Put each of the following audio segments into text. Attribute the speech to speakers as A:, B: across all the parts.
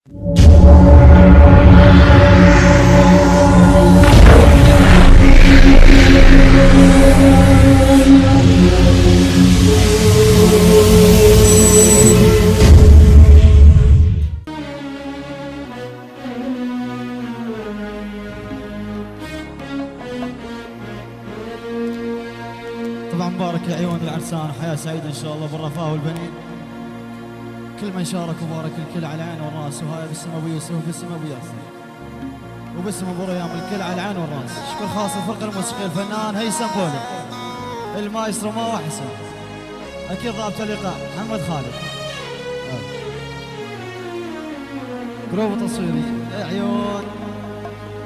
A: طبعا مبارك العيون العرسان وحياة سعيدة إن شاء الله بالرفاه والبنين. كل من شارك وبارك الكل على العين والراس، وهاي باسم أبو يوسف وباسم أبو ياسر وباسم أبو ريام، الكل على العين والراس. شكر خاص الفرقة الموسيقية الفنان هيثم بولا، المايسترو ماهو حسن، أكيد ضابط اللقاء محمد خالد، group تصويري عيون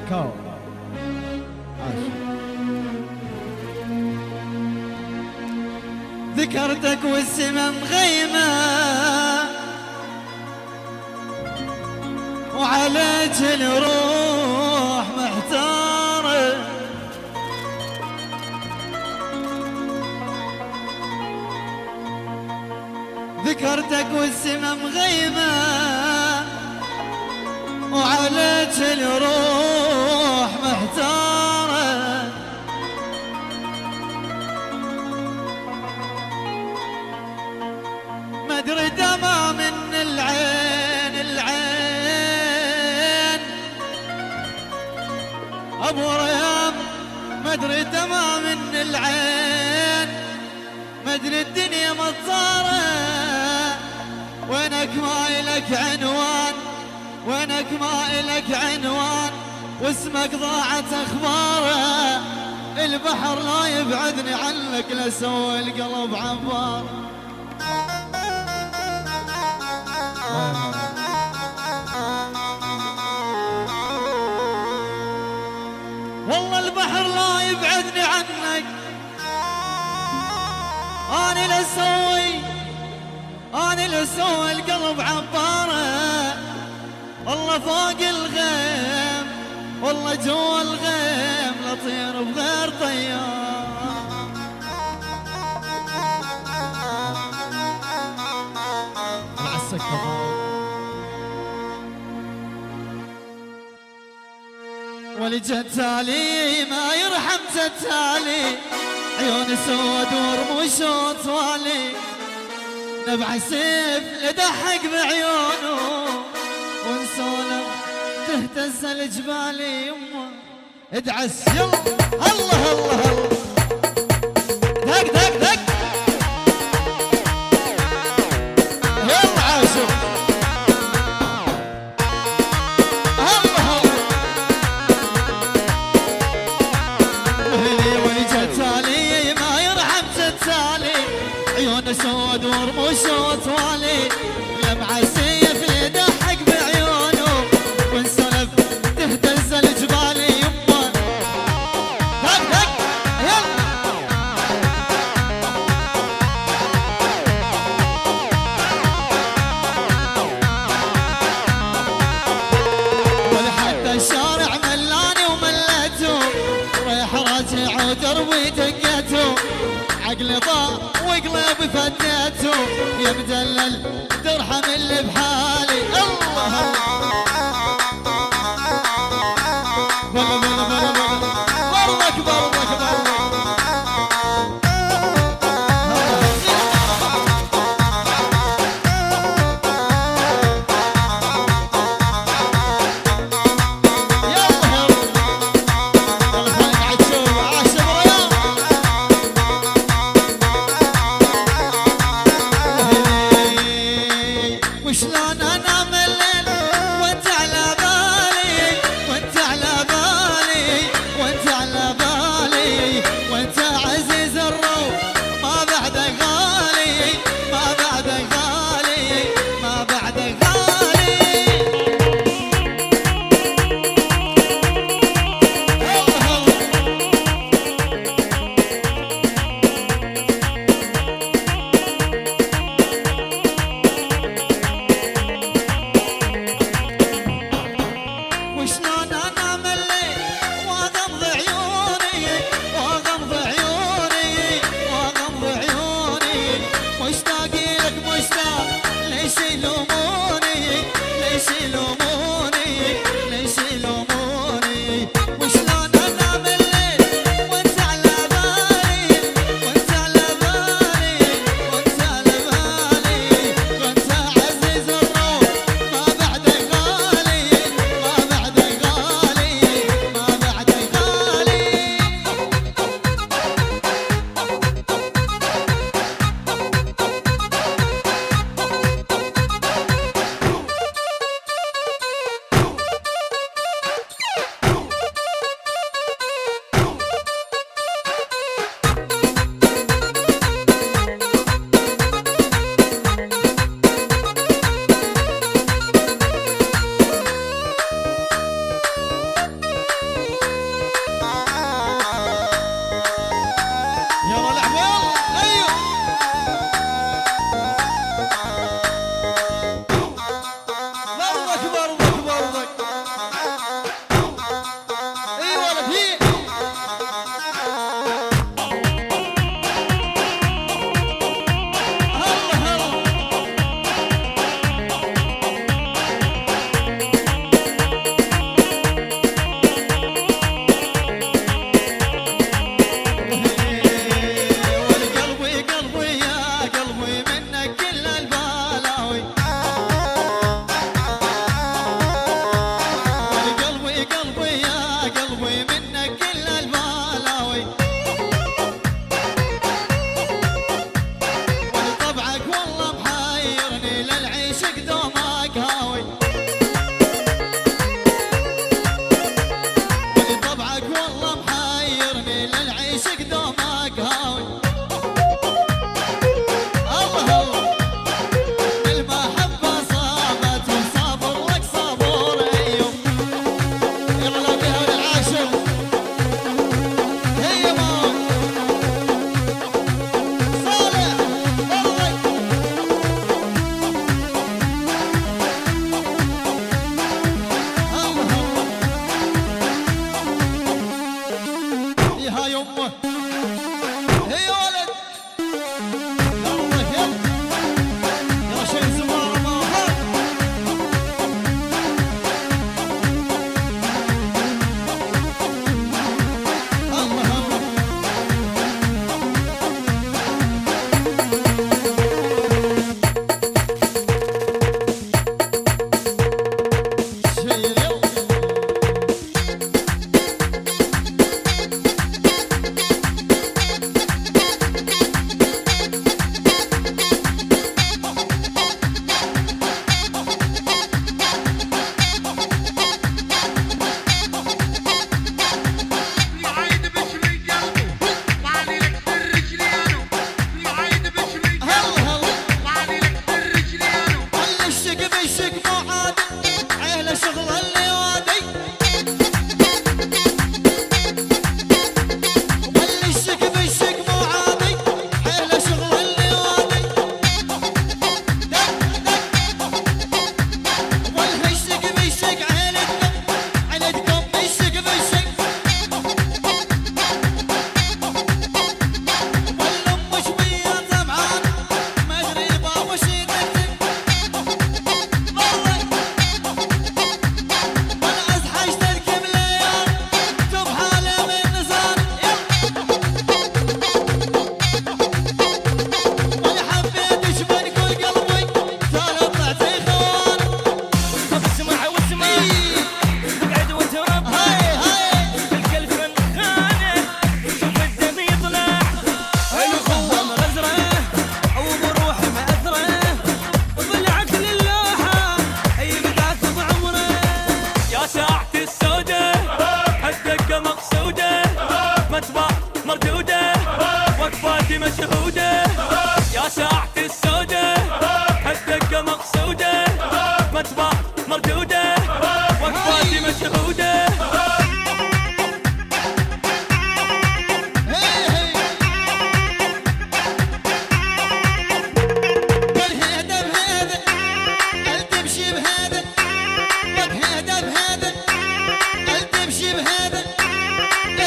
A: كاو. عاش. ذكرتك والسما مغيمة وعليك الروح محتارة، ذكرتك والسما مغيمة وعليك الروح محتارة، ما ادري دمع من العين العين ابو ريام، ما ادري دمع من العين، ما ادري الدنيا مطارة، وينك ما إلك عنوان، وينك ما إلك عنوان، واسمك ضاعت اخباره، البحر لا يبعدني عنك لسوي القلب عباره. والله البحر لا يبعدني عنك، أنا لسوي أنا لسوي القلب عبارة، والله فوق الغيم والله جوا الغيم لطير بغير طيار. ولجتالي ما يرحم جتالي، عيون سود ورموش طوالي، نبع سيف لدحق بعيونه ونسولف تهتز الجبال. يمه ادعس يلا الله الله الله، دق دق دق يلا عاشو. الله الله ولجتالي ما يرحم جتالي، عيون سود ورموش طوالي، لمعة سيف لدحق بعيونه ونسولف تهتز الجبال. يمه دق دق يلا ولحتى الشارع ملاني وملته، رايح راجع ودربي دقته، عقلي ضاع وقلبي فديته، يا مدلل ترحم اللي بحالي. الله الله بلا بلا بلا بلا برضك برضك برضك. يلا يلا خالد عتشوب عاش بريان. وشلون انا مليت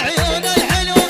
A: عيونك الحلوة.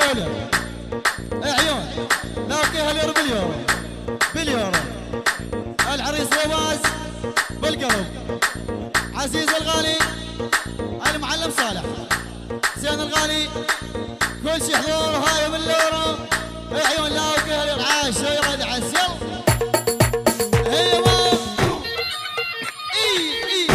A: بالدولار عيون لاقيها اليورو باليورو باليورو. العريس رواز بالقلب، عزيز الغالي المعلم صالح زين الغالي، كل شي حضور هاي باليورو عيون لاقيها اليورو. عاشوا يرد عسل ايوه اي اي.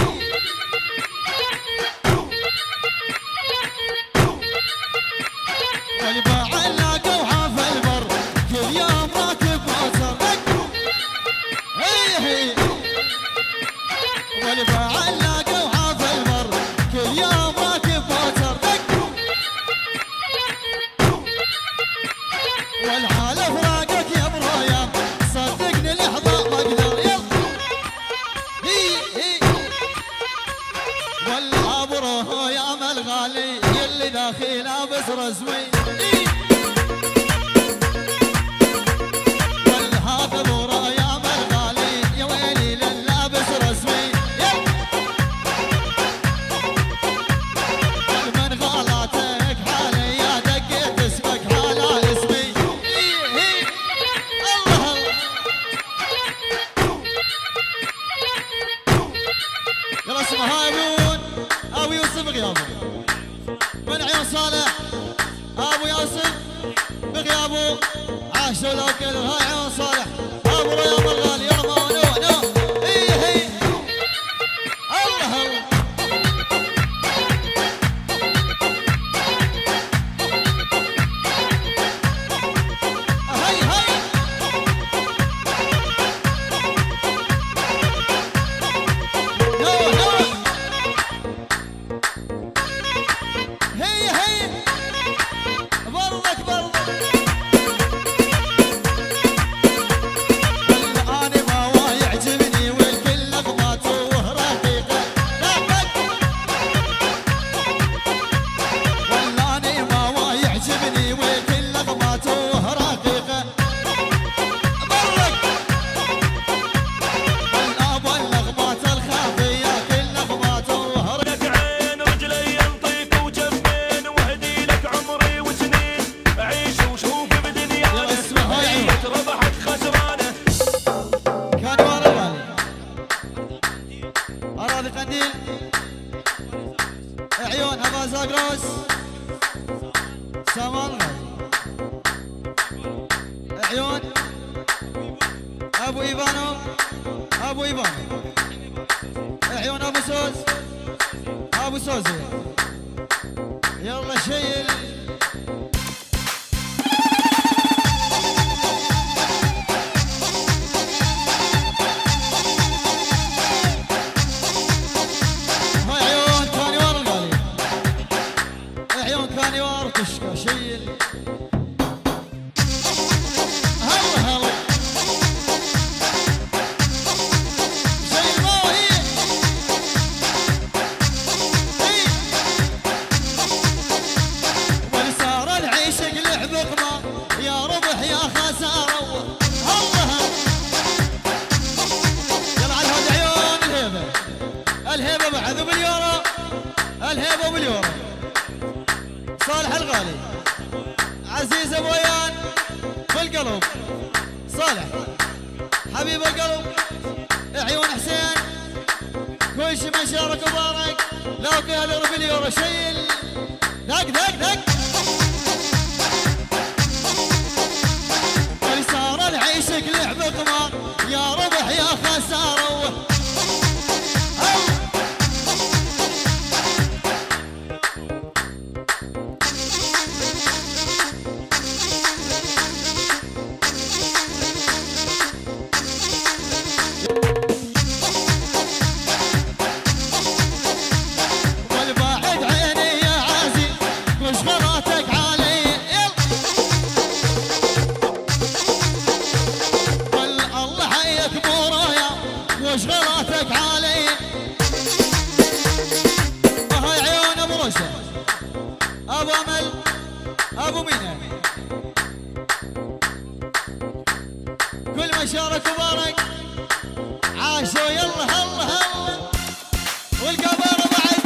A: والقبر بعد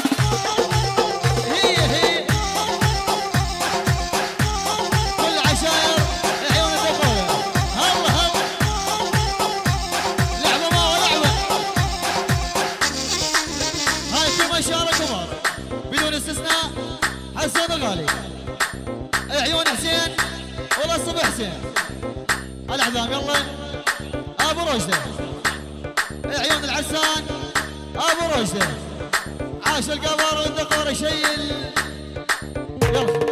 A: هي هي. حسين الغالي، عيون حسين والصبح حسين العذام. يلا ابو رشده، عيون العرسان ابو رشده، عاش القمر والدقور يشيل. يلا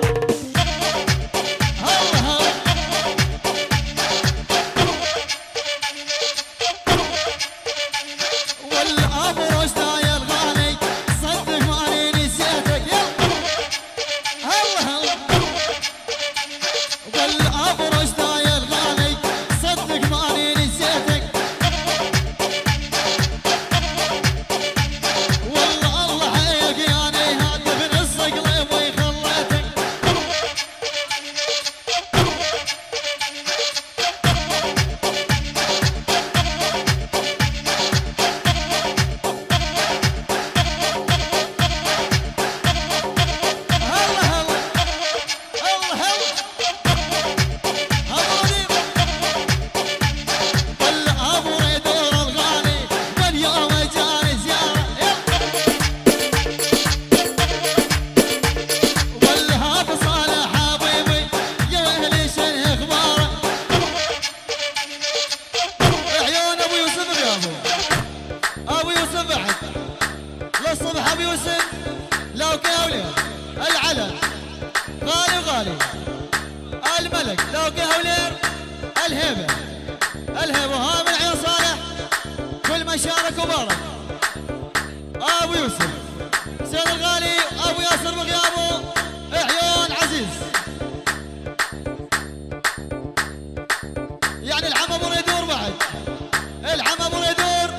A: الملك لوكي هولير الهيبة الهيبة، وها من عيون صالح كل من شارك وبارك. ابو يوسف سيد الغالي، ابو ياسر بغيابه، عيون عزيز. يعني العم ابو ريدور بعد، العم ابو ريدور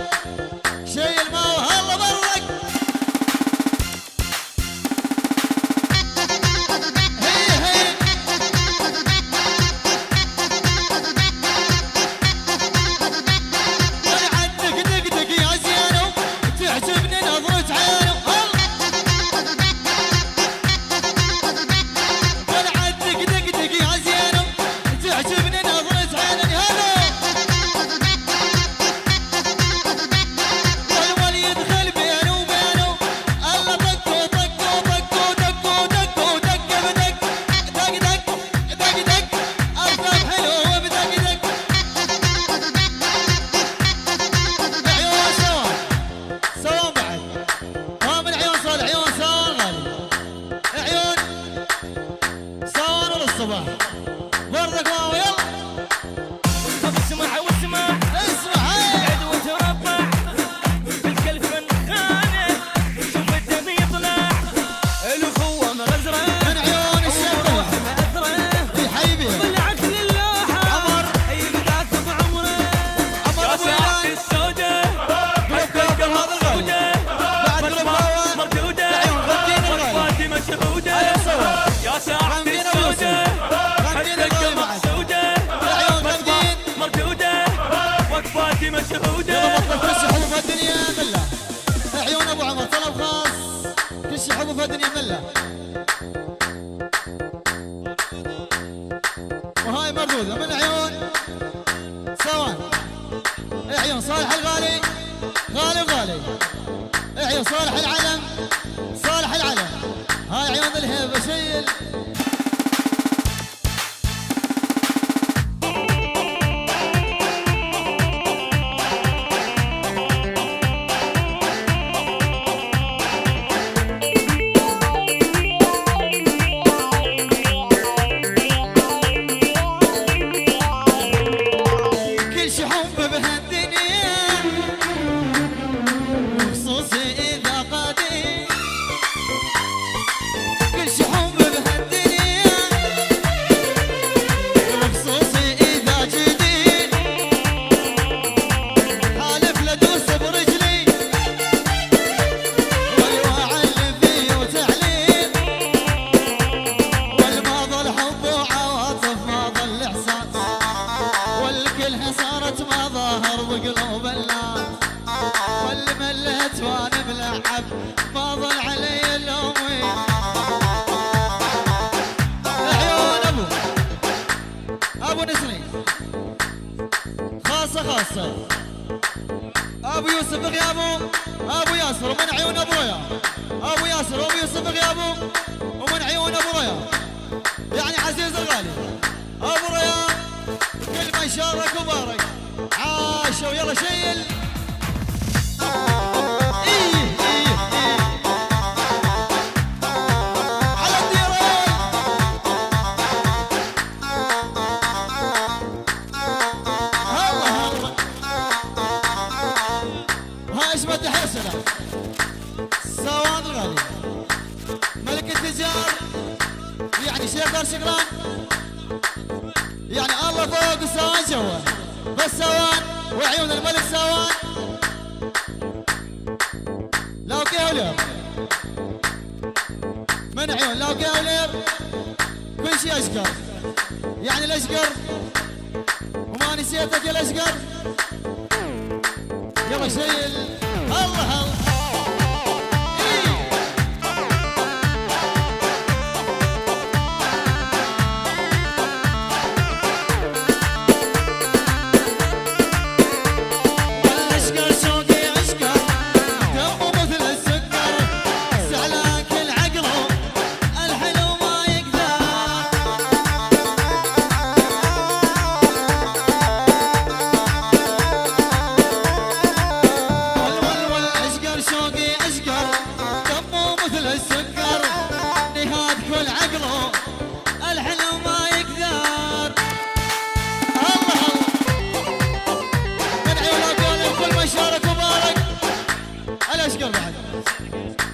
A: شيء الماء. هلا برك وهاي مردودة من عيون سوان، عيون صالح الغالي، غالي وغالي، عيون صالح العلم، صالح العلم، هاي عيون الهيبة شيل. كل شي حب بهالدنيا خاصة أبو يوسف بغيابه، أبو ياسر ومن عيون أبويا، أبو ياسر وأبو يوسف بغيابه ومن عيون الشيخ دار شقران. يعني الله فوق وسوان جوا، بس سوان وعيون الملك سوان. لاوكي ولير من عيون لاوكي ولير كل شيء اشقر، يعني الاشقر وما نسيتك يا الاشقر. يلا شيل الله الله.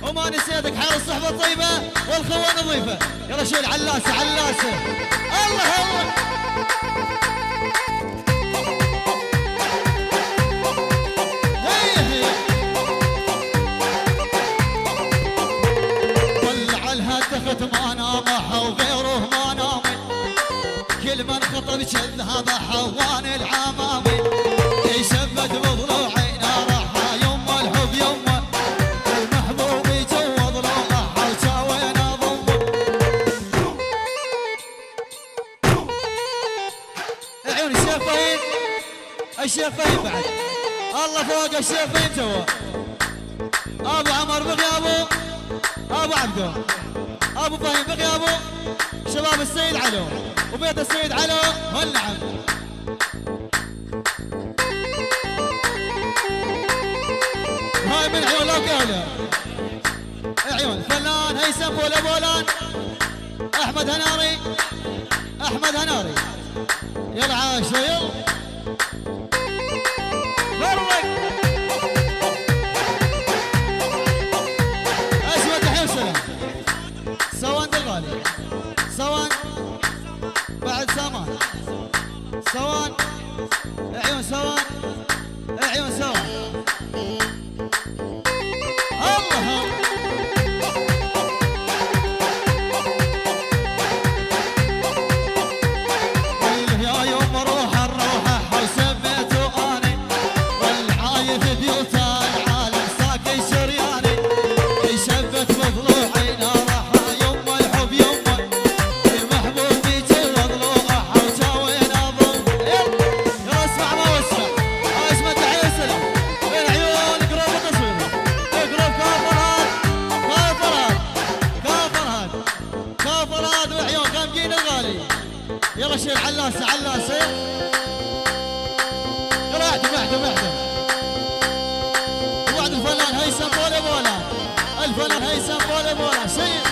A: وما نسيتك حال الصحبة الطيبة والخوة نظيفة. يلا شيل علاسة علاسة. الله الله. هي هي طلع لها تخت ما نامها وغيره ما نام، كل من خطب كذها حوان العمامي. شبت بضلوعي نارها يما الحب يما المحبوب جوا ضلوعها وشاوينا ضم. عيون الشيخ فهيم، الشيخ فهيم بعد الله فوق الشيخ فهيم جوا. ابو عمر بغيابه، ابو عبدو، ابو فهيم بغيابه، شباب السيد علو وبيت السيد علو والنعم. هاي من عيون لوكالة عيون فنان هيثم بولا بولان، احمد هناري، احمد هناري. يلا عاش يلا برك. اسود تحية وسلام. سوان الغالي، سوان بعد سامان، سوان عيون سوان عيون سوان. الله يا يوم روح الروحة وسميته اني، والعايف بيوت العالم ساكن شرياني. شبت بضلوعي نارها يما الحب يما المحبوب جوا ضلوعها وجاوينا ضم. يلا اسمع ما واسمع. اسمع تحية وسلام من عيون قروب التصوير، قروب كافرات كافرات كافرات كافرات وعيون غامقين الغالي. يلا شيل علاسة علاسة. يلا اعتم اعتم اعتم. وبعد الفنان هيثم بولا بولا، الفنان هيثم بولا بولا. شيل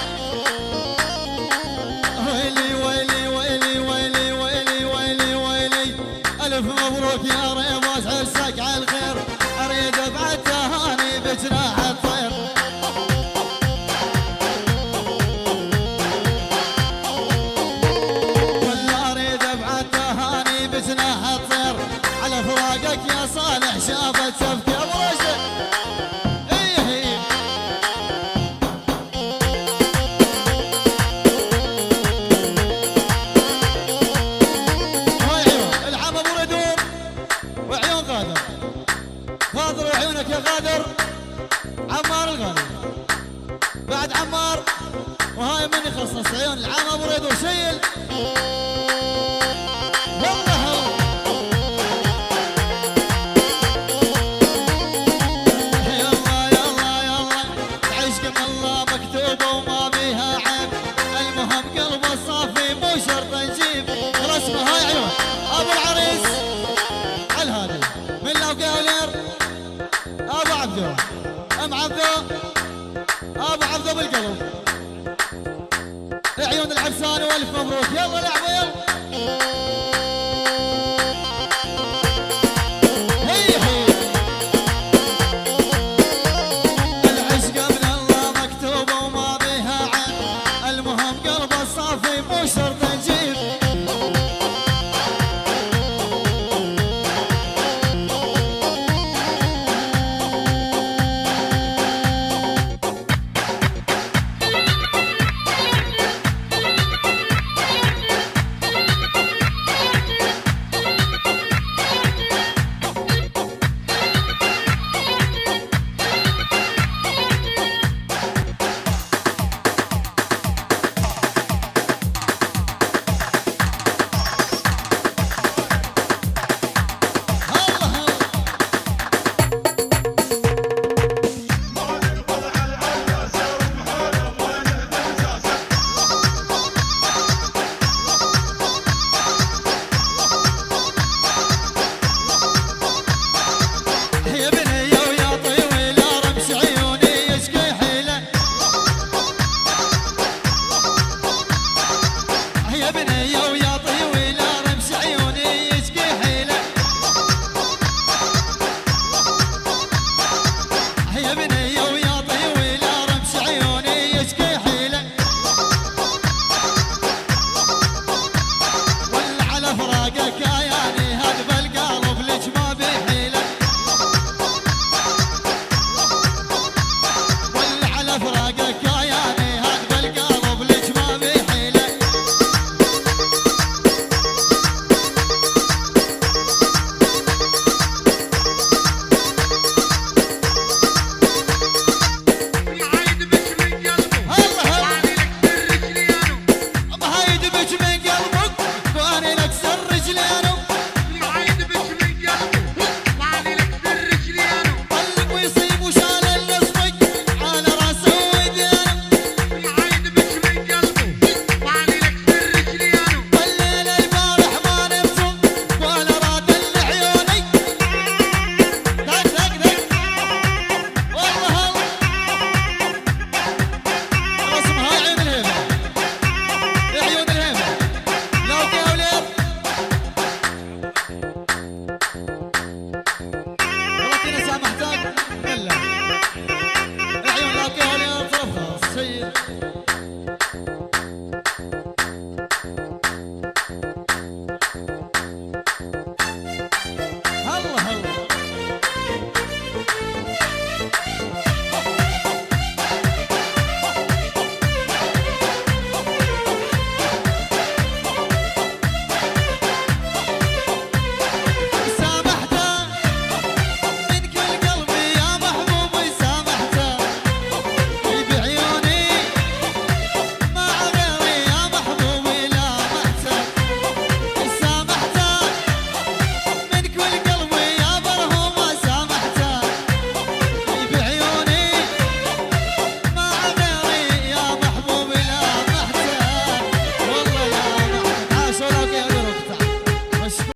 A: ويلي ويلي ويلي ويلي ويلي ويلي ويلي. ألف مبروك يا ريموس عرسك على الخير، أريد أبعد تهاني بجناح الطير. ولا أريد أبعد تهاني بجناح الطير، على فراقك يا صالح شافت تبكي. أبو راشد إيه. هاي عيون العم أبو ردور وعيون غادر، غادر وعيونك يا غادر. عمار الغالي بعد عمار، وهاي من يخصص عيون العم أبو ردور. شيل والله يلا يلا يلا. العشق من الله مكتوب وما بيها عيب، المهم قلبه صافي مو شرط نجيب رسمه. هاي عيون ابو العريس الهادي من لوكالير، ابو عبدو، ام عبدو، ابو عبدو بالقلب. عيون العرسان والف مبروك. يلا لعبوا يلا. هي هي العشق من الله مكتوب وما بها عيب، المهم قلبه صافي. صافي مو شرط.